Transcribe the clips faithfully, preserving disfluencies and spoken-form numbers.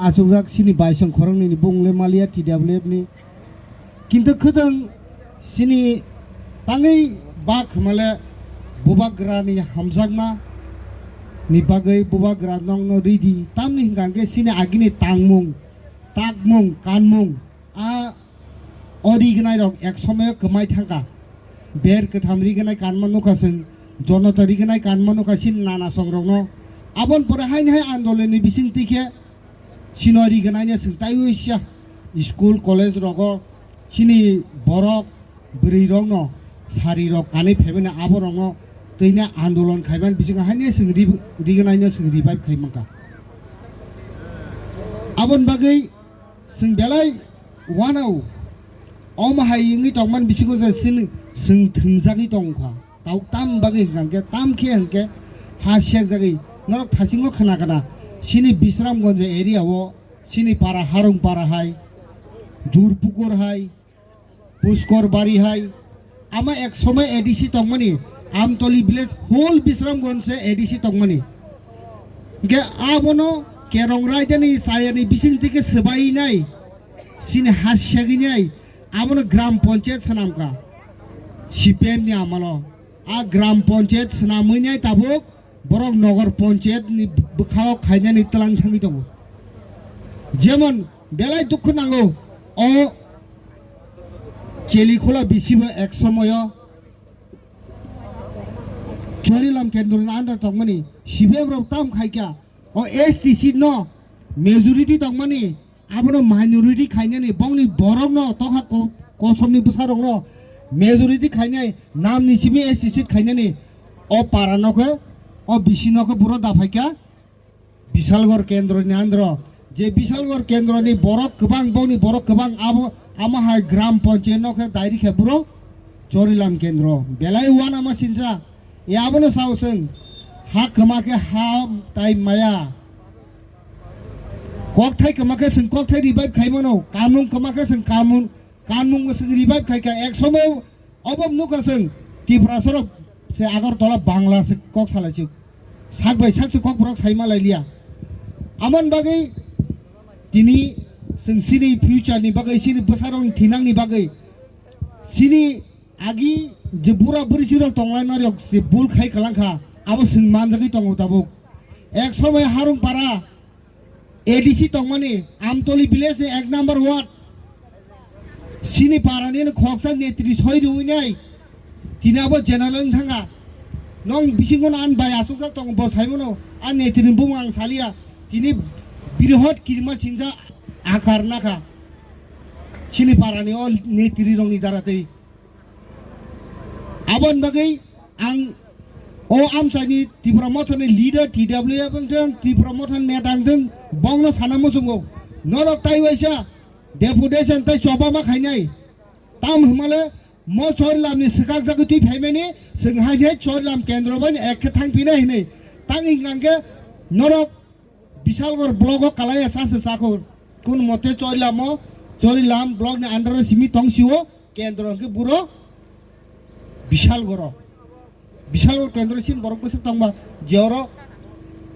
Achukjak chini baisong khoroknwi ni bung le maliya T W F ni. Kintu khwtwng chini tangwi bak hwnmale bubagrani hamjakma ni bagwi bubagra nokno ridi. Tamni hwnkha hwnkhe chini agini tangmung, takmung, kanmung a o rigwnairok ek somoyo kwmai thangkha. Ber kwtham rigwnai kanma nukha chwng, jonota rigwnai kanma nukha chini nana songrokno. Aboni pore haini hai andolonni bisingtwi khe chini rigwnaino chwng taiwi siya. School, college rogo chini borok bwrwirokno sarirok kanwi phaimani aborokno twina andolon khaimani bisingo haino chwng ri-, rigwnaino chwng revive khai mankha. Aboni bagwi chwng belai uanao omo hai wngwi tongmani bisingo je chini chwng thwngjagwi tongkha. Tabuk tam bagwi hwnkha hwnkhe, tam khe hwnkhe ha sekjagwi norok thasingo khna khna chini Bisramganj area o chini para Harungpara hai, Jurpukur hai, Puskor Bari hai, ama ek somoy A D C tongmani, Amtoli village whole Bisramganj se A D C tongmani. Hwnkhe abono kerong raidani chayani bisingtwi khe swbainai, chini ha segwinai, abono gram panchayat swnamkha C P M ni amalo. A gram panchayat swnamwinai tabuk borok nogor panchayat ni bwkhao khainani twlang thangwi tongo. Jemon belai dukhu nango, o Chelikhula bisibo ek somoyo Chorilam kendroni under tongmani C P M rok tam khaikha, o S T seat no majority tongmani, abono minority khainani bongni borokno tokha ko-, kosomni bwsarokno majority khainai namni simi S T seat khainani o para no khe, o bisi no khe buro da phaikha. Bishalgarh kendroni andro, je Bishalgarh kendroni borok kwbang, bongni borok kwbang, abo, amo hai gram panchayat no khe dairi khe buro Chorilam kendro. Belai uanama sinsa, e abono sao chwng, ha kwma khe ha tai maya. Kokthai kwma khe chwng kokthai revive khai mano, kanmung kwma khe chwng kanmung, kanmung bo chwng revive khai kha. Ek somoy obo nukha chwng Tiprasa rok se Agartala Bangla se kok salai chwk. Sak bai sak se kok borok sai malai liya. Amon bagwi tini chwng chini future ni bagwi, chini bwsarok ni thinang ni bagwi, chini agi je bura bwrwi chirok tonglainai rok se bul khai kalang kha, abo chwng manjagwi tongo tabuk. Ek somoy Harungpara A D C tongmani, Amtoli village ni ek number ward. Chini para ni khoksa netri soi rwinai. Tini abo general wng thanga. Nong bisingo no an bai asukjak tongo, bo saimano, an netri ni bumung ang salia. Tini birihot kirima sinja akar nakha. Chini para ni o netri rok ni dara tei. Aboni bagwi ang o amchaini Tipra Mothani leader T W F wngthung, Tipra Mothani neta wngthung, bongno sana muchungo. Norok tai waisa deputation tai choba ma khainai. Tam hwnmale mo Chorilamni swkakjagwi twi phaimani, chwng hai khe Chorilam kendro bai ek khe thang phinai hinwi. Tang hwnkha khe norok Bishalgarh block o kalai ya chase chakho. Kun mote Chorilam o, Chorilam block ni under o simi tong sio, kendro hwnkhe buro Bishalgarh o. Bishalgarh kendro sin borok bwswk tongba, je oro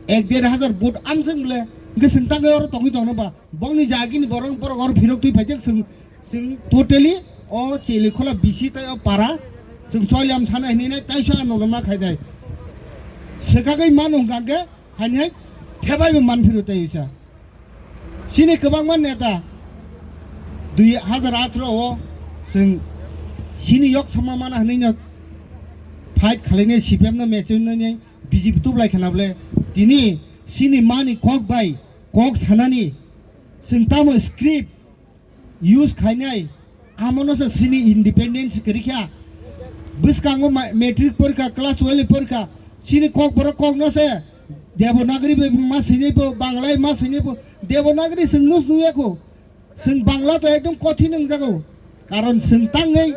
ek der hajar vote amswng ble, hwnkhe chwng tangwi oro tongwi tongno ba. Bongni jagini borok, borok oro phirok twi phaijak chwng. Chwng totally o Chelikhula bisi tai o para chwng Choliam sana hinwi nai tai sa no ma khai dai. Swkagwi manu hwnkha khe haini hai thebai bo man phiru tai usa. Chini kwbangma neta dui hajar atharo o chwng chini yok sama mana hinwi no fight khalainai C P M no mechung nai B J P tublai khana bole tini chini mani kok bai kok sanani chwng tamo script use khainai, amono se chini independence kwrwi kha. Bwskango ma-, matric porikha, class twelve porikha, chini kokborok kokno se Devanagari bai ma swinai bo, Banglai ma swinai bo, Devanagari chwng nus nuya kho. Chwng Bangla to ekdom kothin wngjago. Karon chwng tangwi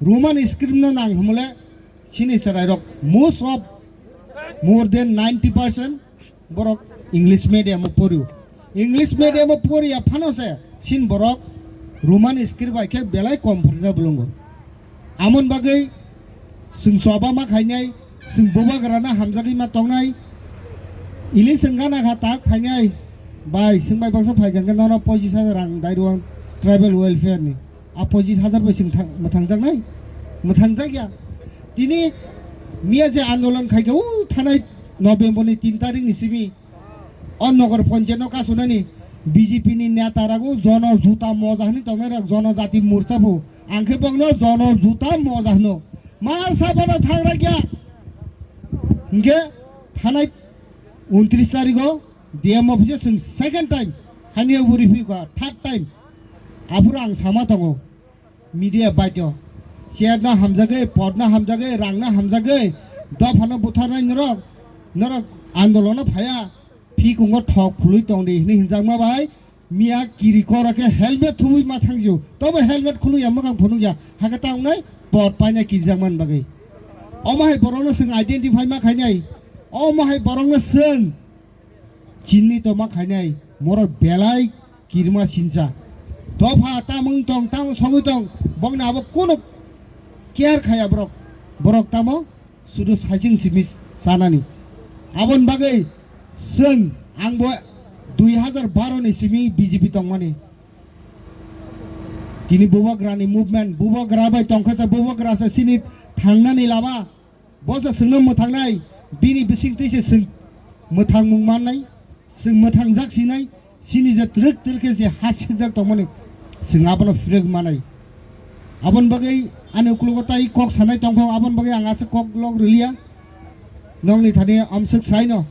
Roman script no nang hwnmale chini chwrairok most of, more than ninety percent borok English medium o porio. English medium o poria phano se sin borok Roman script bai khe belai comfortable wngo. Amon bagwi chwng choba ma khainai, chwng bubagrana hamjagwi ma tongnai, ili chwng gana kha tak phainai, Bai, swng bai baksa phai khe nono pochis hajar rang dai rw ang tribal welfare ni. A pochis hajar bai swng thang-, mwthangjaknai? Mwthangjakya. Tini miya je andolon khai khe, u thanai November ni tin tarik ni simi o Nagar Panchayat no kasunani B J P ni neta rago jono juta moja hwnwi tongnai rok, jono jati morcha bo. Ang khe bokno jono juta moja hwno. Ma sabana thang rakya. Hingke thanai untris tarikh o D M office o chwng second time, hani o buri phi kha, third time. Aphuru ang sama tongo, media baito. Chair no hamjagwi, pod no hamjagwi, rang no hamjagwi, dopha no butharnai norok, norok andolon o phaya, phi kungo thok khului tong di hwnwi hinjakma bai, miya kiri kora khe helmet thuwi ma thangjio. Tobo helmet khului ya, mwkhang phunuk ya, hakhe tangnai pod paina kirjak man bagwi. Omo hai borok no chwng identify ma khainai, omo hai borok no chwng chinni to ma khainai, morok belai kirima sincha. Dopha tamung tong, tamung sogwi tong, bokni abo kunu care khaya borok. Borok tamo sudu saiching simi sanani. Abon bagwi chwng, ang bo dui hajar baro ni simi B J P tongmani. Tini bubagra ni movement, bubagra bai tongkha sa, bubagra sa sini thangnani lama. Bo se chwngno mwthangnai, bini bising twi se chwng mwthangmung mannai, chwng mwthangjak sinai, chini je twrwk twrwk khe je ha sikjak tongmani, chwng abono phirwk manai. Aboni bagwi ani ukologo tai kok sanai tongkho, aboni bagwi ang aswk kok lok rwliya. Nokni thani amswk saino,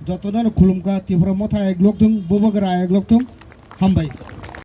jotono khulumkha, Tipra Motha ek lok thung, Bubagra ek lok thung, hambai.